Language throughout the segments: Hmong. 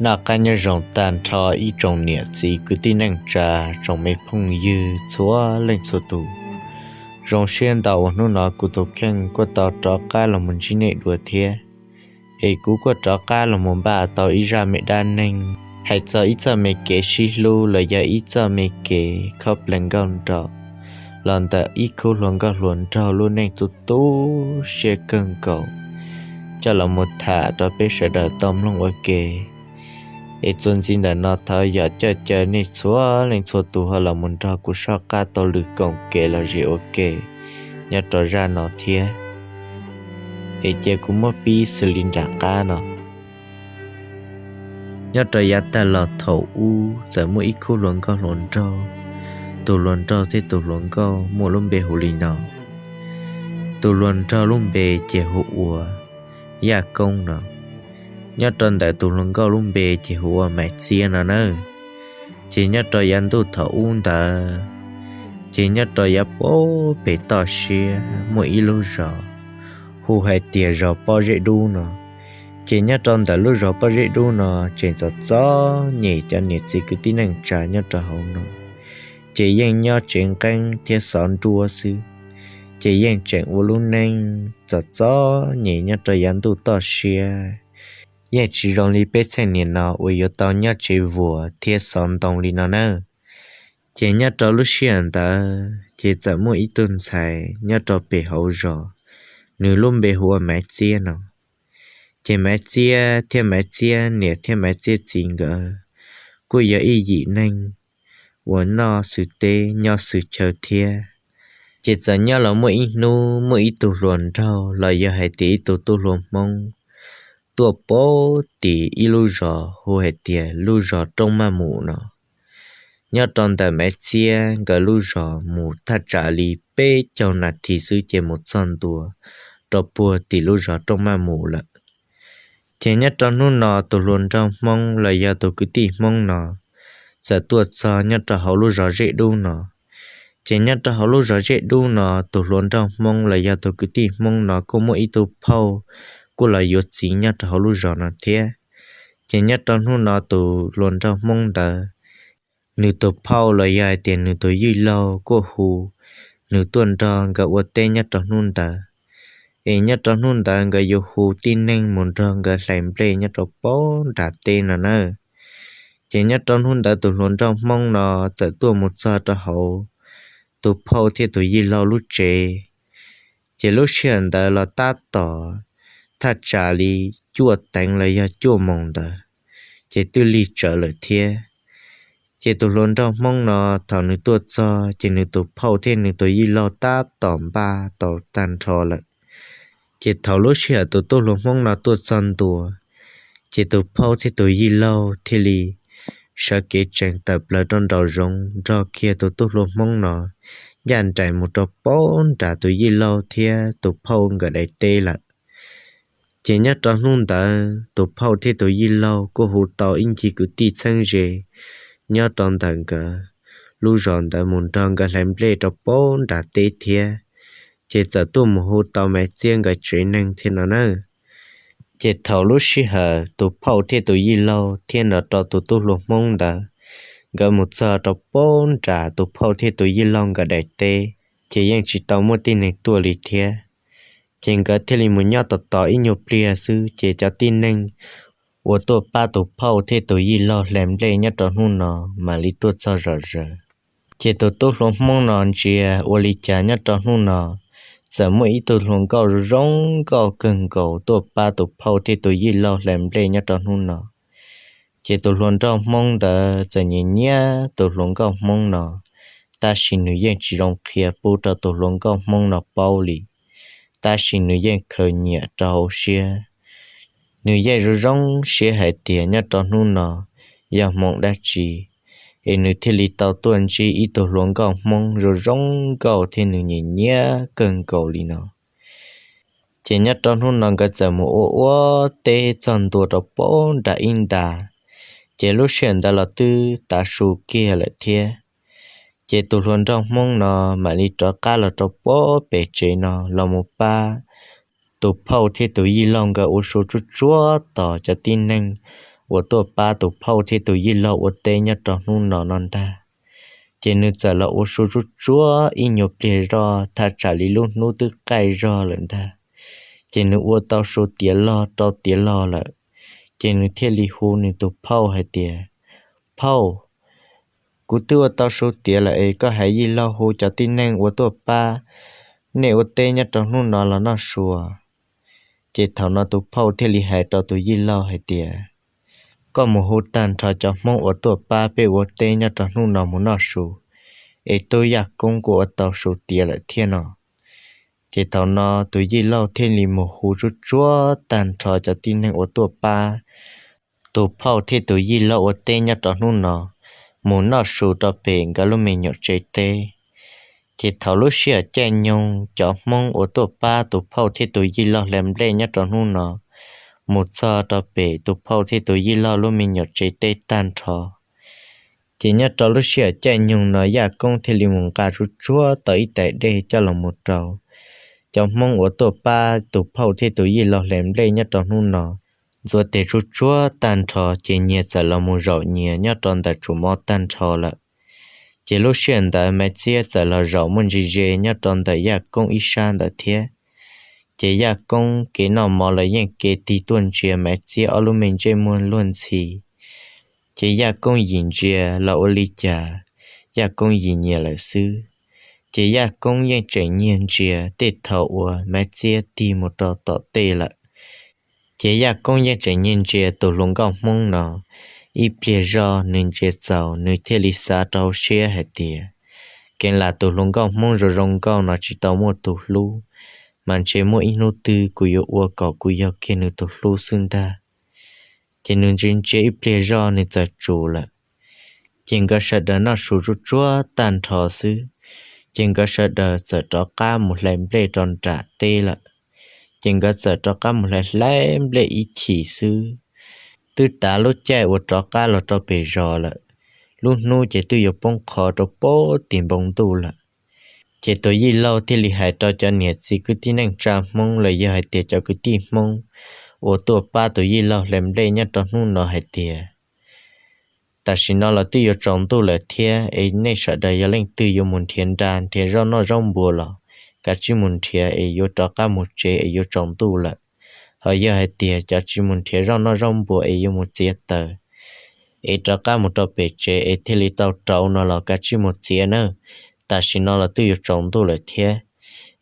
Noj qab nyob zoo tag nrho ib tsoom niam txiv kwv tij neej tsa, tsoom me phooj ywg txhua leej txhua tus. Zoo siab ntau uas hnub no kuv tus kheej kuj tau rov qab los mus ntsib nej dua thiab. Es kuv kuj rov qab los mus npaj tau ib zaj me dab neeg hais txog ib txoj me kev sib hlub los yog ib txoj me kev khob plees nkauj nraug los ntawm ib khub hluas nkauj hluas nraug lub neej tu tu siab kawg nkaus coj los mus tham rau peb sawv daws tau mloog ua ke. Es txuas ntxiv ntawm no thov yog coj caw nej txhua leej txhua tus ho los mus nrog kuv soj qab tau lwm koom kev los zem ua ke nyob rau zaj no thiab. Es cia kuv muab pib xws li nram qab no. Nyob rau yav tag los thaum ub txawm muaj ib khub hluas nkauj hluas nraug, tus hluas nraug thiab tus hluas nkauj muaj lub npe hu li no. Tus hluas nraug lub npe ces hu ua Yaj Koob no. Nyob rau ntawm tus hluas nkauj lub npe ces hu ua Maiv Txiab no na. Ces nyob rau yav ntuj thaum ub ntawd, ces nyob rau yav pem toj siab muaj ib lub zos hu hais tias zos Pob Zeb Dub no. Ces nyob rau ntawm lub zos Pob Zeb Dub no tseem txom txom nyem cov niam txiv kwv tij neej tsa nyob rau hauv no, ces yeej nyob tsev nqeeb thiab xov nruab xwb. Ces yeej tseem ua lub neej txom txom nyem nyob rau yav ntuj toj siab, yeej tsis zoo li peb txheej niam no uas yuav tau nyob tsev vuas thiab xov ntoo li no na. Ces nyob rau lub sij hawm ntawd ces txawm muaj ib tug ntxhais nyob rau pem hauv zos, nws lub npe hu ua Maiv Txiab no. Ces Maiv Txiab thiab Maiv Txiab niam thiab Maiv Txiab txiv nkawd kuj yog ib yim neeg uas noj xwm teb nyob xwm chaw thiab. Ces txawm nyob los muaj ib hnub muaj ib tug hluas nraug los yog hais tias ib tug tub hluas Hmoob tuaj pem tim ib lub zos hu hais tias lub zos Roob Maj Mus no. Nyob rau ntawm Maiv Txiab nkawd lub zos mus thaj tsam li peb caug nas this xwb ces mus txog ntua rau puag tim lub zos Roob Maj Mus lawm. Ces nyob rau hnub no tus hluas nraug Hmoob los yog tus kwv tij Hmoob no txawm tuaj txog nyob rau hauv lub zos Zeb Dub no. Ces nyob rau hauv lub zos Zeb Dub no tus hluas nraug Hmoob los yog tus kwv tij Hmoob no kuj muaj ib tug phauj kuj los yuav txiv nyob rau hauv lub zos no thiab. Ces nyob rau hnub no tus hluas nraug Hmoob ntawd, nws tus phauj los yog hais tias nws tus yij laug kuj hu nws tuaj nrog nkawd ua teb nyob rau hnub ntawd. Es nyob rau hnub ntawd nkawd yuav hu tib neeg mus nrog nkawd hlais nplej nyob rau pem nram teb no na. Ces nyob rau hnub ntawd tus hluas nraug Hmoob no txawm tuaj mus txog rau hauv tus phauj thiab tus yij laug lub tsev. Ces lub sij hawm ntawd los tab tom thaj tsam li cuaj teev los yog cuaj moos ntawd, ces twb lig tsawv lawm thiab. Ces tus hluas nraug Hmoob no thaum nws tuaj txog ces nws tus phauj thiab nws tus yij laug tab tom npaj tau tag nrho lawm. Ces thaum lub sij hawm tus tub hluas Hmoob no tuaj txog ntua, ces tus phauj thiab tus yij laug thiaj li sawv kev tsees tawm plaws rau nraum zoov nrog kiag tus tub hluas Hmoob no ncaj nraim mus rau pem nram tus yij laug thiab tus phauj nkawd daim teb lawm. Ces nyob rau hnub ntawd tus phauj thiab tus yij laug kuj hu tau ib ncig kwv tij txheeb ze nyob rau ntawm nkawd lub zos ntawd mus nrog nkawd hlais nplej rau pem nram teb thiab. Ces txawm tuaj mus hu tau Maiv Txiab nkawd tsev neeg thiab no na. Ces thaum lub sij hawm tus phauj thiab tus yij laug thiab nrog rau tus tub hluas Hmoob ntawd, nkawd mus txog rau pem nram tus phauj thiab tus yij laug nkawd daim teb, ces yeej tsis tau muaj tib neeg tuaj li thiab. Ces nkawd thiaj li mus nyob tos tos ib nyuag pliag xwb ces cov tib neeg uas tuaj pab tus phauj thiab tus yij laug hlais nplej nyob rau hnub no mam li tuaj txog zom zaws. Ces tus tub hluas Hmoob no ntsia ua li cas nyob rau hnub no txawm muaj ib tug hluas nkauj zoo zoo nkauj kawg nkaus tuaj pab tus phauj thiab tus yij laug hlais nplej nyob rau hnub no. Ces tus hluas nraug Hmoob ntawd txawm nyiam nyiam tus hluas nkauj Hmoob no, tab sis nws yeej tsis zoo qhia pub rau tus hluas nkauj Hmoob no paub li, tab sis nws yeej khaws nyiam rau hauv siab. Nws yeej zoo zoo siab hais tias nyob rau hnub no yog hmoov dab tsi es nws thiaj li tau tuaj ntsib ib tug hluas nkauj Hmoob zoo zoo nkauj thiab nws nyiam nyiam kawg nkaus li no. Ces nyob rau hnub no nkawd txawm mus ua ua teb txog ntua rau pem nram ib nta, ces lub sij hawm ntawd los twb tav su kiag lawm thiab. Ces tus hluas nraug Hmoob no mam li rov qab los rau pem pem tsev no los mus pab tus phauj thiab tus yij laug nkawd ua su tsuag tsuag tos cov tib neeg uas tuaj pab tus phauj thiab tus yij laug ua teb nyob rau hnub no no ntag. Ces nws txawm los ua su tsuab tsuab ib nyuag pliag zog thaj tsam li lub hnub twb qaij zog lawm ntag. Ces nws ua tau su tiav log rau tiav log lawm, ces nws thiaj li hu nws tus phauj hais tias, Phauj, kuv twb ua tau su tiav lawm es koj hais yij laug hu cov tib neeg uas tuaj pab nej ua teb nyob rau hnub no los noj su. Ces thaum no tus phauj thiaj li hais rau tus yij laug hais tias, Koj mus hu tag nrho cov Hmoob uas tuaj pab peb ua teb nyob rau hnub no mus noj su, es tub Yaj Koob kuj ua tau su tiav lawm thiab no. Ces thaum no tus yij laug thiaj li mus hu tsuab tsuab tag nrho cov tib neeg uas tuaj pab tus phauj thiab tus yij laug ua teb nyob rau hnub no mus noj su rau pem nkawd lub me nyuam tsev teb. Ces thaum lub sij hawm caij nyoog cov Hmoob uas tuaj pab tus phauj thiab tus yij laug hlais nplej nyob rau hnub no mus txog rau pem tus phauj thiab tus yij laug lub me nyuam tsev teb tag nrho, ces nyob rau lub sij hawm caij nyoog no Yaj Koob thiaj li mus nqa tsuab tsuab tau ib tais dej coj los mus rau cov Hmoob uas tuaj pab tus phauj thiab tus yij laug hlais nplej nyob rau hnub no ntxuav tes tsuab tsuab tag nrho, ces nyias txawm los mus zaum nyias nyob rau ntawm tsuas mov tag nrho lawm. Ces lub sij hawm ntawd Maiv Txiab txawm los zaum muaj ntsis ze nyob rau ntawm Yaj Koob ib sab ntawd thiab. Ces Yaj Koob kev noj mov los yeej kev tig tuaj ntsia Maiv Txiab ob lub me ntsej muag luag ntxhi. Ces Yaj Koob yim ntsia los ua li cas Yaj Koob yim nyiam lawm xwb. Ces Yaj Koob yeej tseem nyiag ntsia tej thaum uas Maiv Txiab tig mus rau tom tej lawm. Ces Yaj Koob yeej tseem nyiag ntsia tus hluas nkauj Hmoob no ib pliag zog, nws ntsia txaus nws thiaj li xav rau hauv siab hais tias, Kev lam tus hluas nkauj Hmoob zoo zoo nkauj no tsis tau muaj tus hlub, mas ntshe muaj ib hnub twg kuv yuav ua kom kuv yog kiag nws tus hlub xwb ntag. Ces nws ntsia ntsia ib pliag zog nws txawm tsum lawm. Ces nkawd sawv daws noj su tsuab tsuab tag nrho xwb, ces nkawd sawv daws txawm rov qab mus hlais nplej rau nram teb lawm. Ces nkawd txawm rov qab mus hlais hlais nplej ib chim xwb, twb tav lub caij uas rov qab los rau pem zos lawm. Lub hnub ces twb yuav poob qho rau pem tim npoo ntuj lawm. Ces tus yij laug thiaj li hais rau cov niam txiv kwv tij neej tsa Hmoob los yog hais tias cov kwv tij Hmoob uas tuaj pab tus yij laug hlais nplej nyob rau hnub no hais tias, Tam sim no los twb yuav tsaus ntuj lawm thiab, es nej sawv daws yog leej twg yuav mus nrhiav nra nrhiav zaub noj zaub npua los kav tsij mus nrhiav es yuav rov qab mus tsev es yuav tsaus ntuj lawm. Ho yog hais tias cov tsis mus nrhiav zaub noj zaub npua es yuav mus txiav taws es rov qab mus rau pem tsev es thiaj li tau rauv no los kav tsij mus txiav nawb. Tam sim no los twb yuav tsaus ntuj lawm thiab,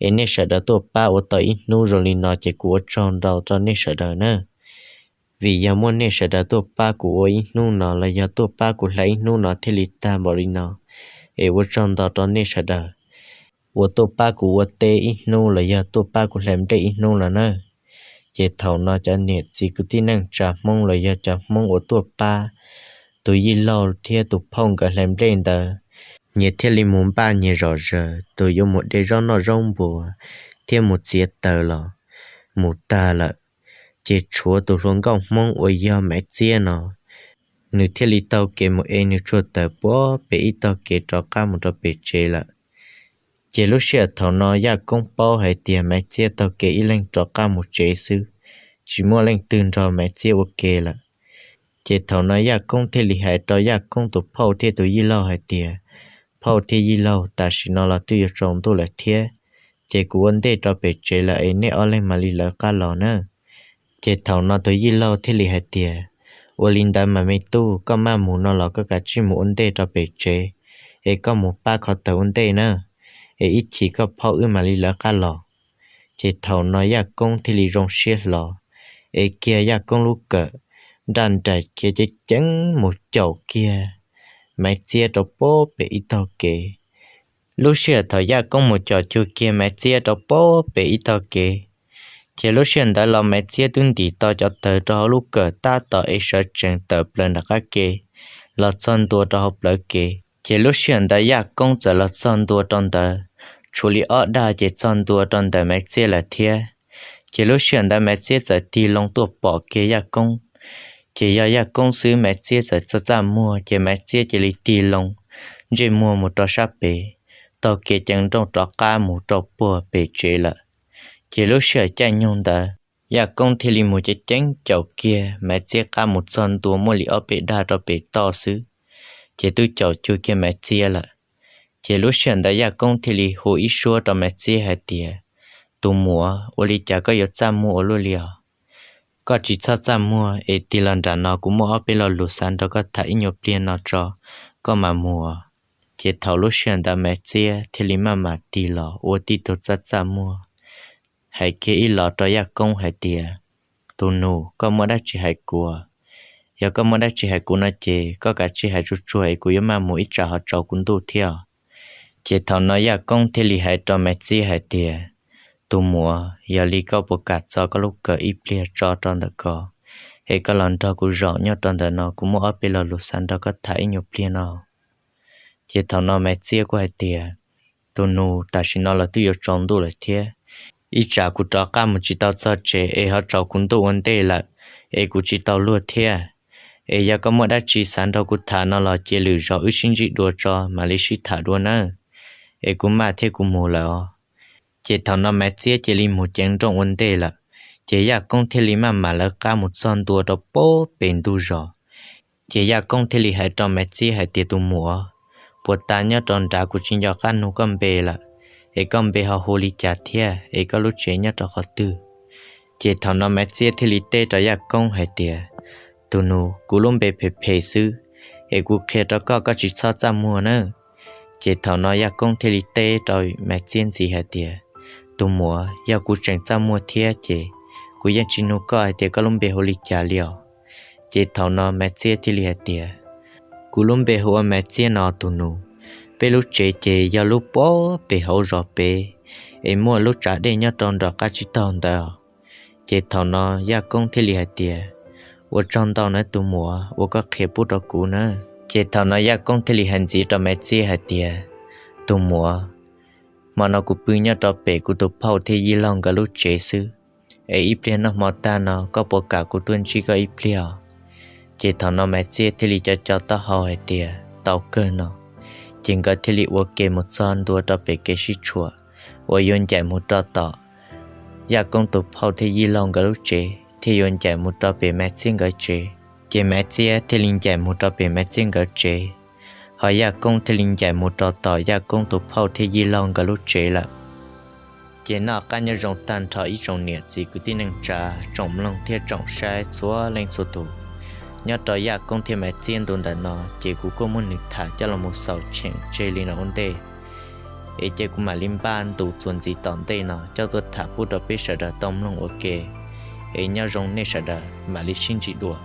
es nej sawv daws tuaj pab ua tau ib hnub zoo li no ces kuv ua tsaug ntau rau nej sawv daws nawb. Vim yog muaj nej sawv daws tuaj pab kuv ua ib hnub no los yog tuaj pab kuv hlais ib hnub no thiaj li tag npaum li no, es ua tsaug ntau rau nej sawv daws uas tuaj pab kuv ua teb ib hnub los yog tuaj pab kuv hlais nplej ib hnub los nawb. Ces thaum no cov niam txiv kwv tij neej tsa Hmoob los yog cov Hmoob uas tuaj pab tus yij laug thiab tus phauj nkawd hlais nplej ntawd, nyias thiaj li mus npaj nyias zom zaws tus yuav mus de zaub noj zaub npua thiab mus txiav taws los mus tag lawm. Ces tshuav tus hluas nkauj Hmoob uas yog Maiv Txiab no, nws thiaj li taug kev mus ev nws tsuag taws puag pem ib tog kev rov qab mus rau pem tsev lawm. Ces lub sij hawm thaum no Yaj Koob paub hais tias Maiv Txiab taug kev ib leeg rov qab mus tsev xwb, tsis muaj leej twg nrog Maiv Txiab ua ke lawm. Ces thaum no Yaj Koob thiaj li hais rau Yaj Koob tus phauj thiab tus yij laug hais tias, Phauj thiab yij laug, tam sim no los twb yuav tsaus ntuj lawm thiab, ces kuv ua ntej rau pem tsev lawm es nej ob leeg mam li lawv qab los nawb. Ces thaum no tus yij laug thiaj li hais tias, Ua li ntawd mas me tub, koj maj mus no los koj kav tsij mus ua ntej rau pem tsev, es koj mus pab kho taws ua ntej nawb, es ib chim koj phauj wb mam li lawv qab los. Ces thaum no Yaj Koob thiaj li zoo siab hlo, es kiag Yaj Koob lub kawm nraj nraim khiav ceev ceev mus caum kiag Maiv Txiab rau puag pem ib tog kev. Lub sij hawm thaum Yaj Koob mus caum cuag kiag Maiv Txiab rau puag pem ib tog kev, ces lub sij hawm ntawd los Maiv Txiab twb ntim tau cov taws rau hauv lub kawm tab tom es sawv tsees tawm plaws nram qab ke los txog ntua rau hauv plawv kev. Ces lub sij hawm ntawd Yaj Koob txawm los txog ntua rau ntawd, tshuav li ob dag ces txog ntua rau ntawm Maiv Txiab lawm thiab. Ces lub sij hawm ntawd Maiv Txiab txawm tig loo tuaj pom kiag Yaj Koob, ces yog Yaj Koob xwb, Maiv Txiab txawm txaj txaj muag ces Maiv Txiab cia li tig loo ntsej muag mus rau sab pem, taug kev ceev nrooj rov qab mus rau puag pem tsev lawm. Ces lub sij hawm caij nyoog ntawd Yaj Koob thiaj li mus ceev ceev caum kiag Maiv Txiab qab mus txog ntua muaj li ob peb dag rau pem toj xwb, ces twb caum cuag kiag Maiv Txiab lawm. Ces lub sij hawm ntawd Yaj Koob thiaj li hu ib suab rau Maiv Txiab hais tias, Tus muam, ua li cas koj yuav txaj muag ua luaj li os? Koj tsis txhob txaj muag es tig los nram no, kuv muaj ob peb lo lus xav nrog koj tham ib nyuag pliag no tso, koj mam mus. Ces thaum lub sij hawm ntawd Maiv Txiab thiaj li maj mam tig los ua tib tug txaj txaj muag, hais kiag ib los rau Yaj Koob hais tias, Tus nus, koj muaj dab tsi hais kuv? Yog koj muaj dab tsi hais kuv no ces koj kav tsij hais tsuag tsuag es kuv yuav maj mus, ib tsam ho tsaus kuv ntuj thiab. Ces thaum no Yaj Koob thiaj li hais rau Maiv Txiab hais tias, Tus muam, yog li koj puas kam txo koj lub kawm ib pliag tso rau ntawm ko, es koj los nrog kuv zaum nyob rau ntawm no, kuv muaj ob peb lo lus xav nrog koj tham ib nyuag pliag no. Ces thaum no Maiv Txiab kuj hais tias, Tus nus, tam sim no los twb yuav tsaus ntuj lawm thiab, ib tsam kuv rov qab mus tsis tau txog tsev es ho tsaus kuv ntuj ua ntej lawm, es kuv tsis tau luag thiab. Es yog koj muaj dab tsi xav nrog kuv tham no los cia lwm zaus wb sib ntsib dua tso mam li sib tham dua nawb. Es kuv maj thiab kuv mus lawm os. Ces thaum no Maiv Txiab cia li mus ceev nrooj ua ntej lawm, ces Yaj Koob thiaj li maj mam lawv qab mus txog ntua rau pem ntug zos. Ces Yaj Koob thiaj li hais rau Maiv Txiab hais tias, Tus muam, puag ta nyob rau nrad kuv tsis nco qab nug koj npe lawm, es koj npe ho hu li cas thiab es koj lub tsev nyob rau qhov twg? Ces thaum no Maiv Txiab thiaj li teb rau Yaj Koob hais tias, Tus nus, kuv lub npe phem phem xwb, es kuv qhia rau koj, koj tsis txhob txaj muag nawb. Ces thaum no Yaj Koob thiaj li teb rau Maiv Txiab ntxiv hais tias, Tus muam, yog kuv tseem txaj muag thiab ces kuv yeej tsis nug koj hais tias koj lub npe hu li cas li os. Ces thaum no Maiv Txiab thiaj li hais tias, Kuv lub npe hu ua Maiv Txiab no tus nus. Peb lub tsev ces yog lub puag pem hauv zos pem, es muaj lub tsav dej nyob rau nram qab tsib taug ntawd. Ces thaum no Yaj Koob thiaj li hais tias, Ua tsaug ntau nawb tus muam uas koj qhia pub rau kuv nawb. Ces thaum no Yaj Koob thiaj li hais ntxiv rau Maiv Txiab hais tias, Tus muam, hmo no kuv pw nyob rau pem kuv tus phauj thiab yij laug nkawd lub tsev xwb, es ib pliag noj hmo tag no koj puas kam kuv tuaj ntsib koj ib pliag? Ces thaum no Maiv Txiab thiaj li co co taub hau hais tias, Tau kawg no. Ces nkawd thiaj li ua ke mus txog ntua rau pem kev sib tshuam uas yuav ncaim mus rau tom Yaj Koob tus phauj thiab yij laug nkawd lub tsev thiaj yuav ncaim mus rau pem Maiv Txiab nkawd tsev. Ces Maiv Txiab thiaj li ncaim mus rau pem Maiv Txiab nkawd tsev, ho Yaj Koob thiaj li ncaim mus rau tom Yaj Koob tus phauj thiab yij laug nkawd lub tsev lawm. Ces noj qab nyob zoo tag nrho ib tsoom niam txiv kwv tij neej tsa, tsoom mloog thiab tsoom saib txhua leej txhua tus. Nyob rau Yaj Koob thiab Maiv Txiab ntu ntawm no ces kuv kuj muab nws tham coj los mus xaus cheem tseg li no ua ntej, es ces kuv mam li npaj ntu txuas ntxiv tom ntej no coj tuaj tham pub rau peb sawv daws tau mloog ua ke. Es nyob zoo nej sawv daws, mam li sib ntsib dua.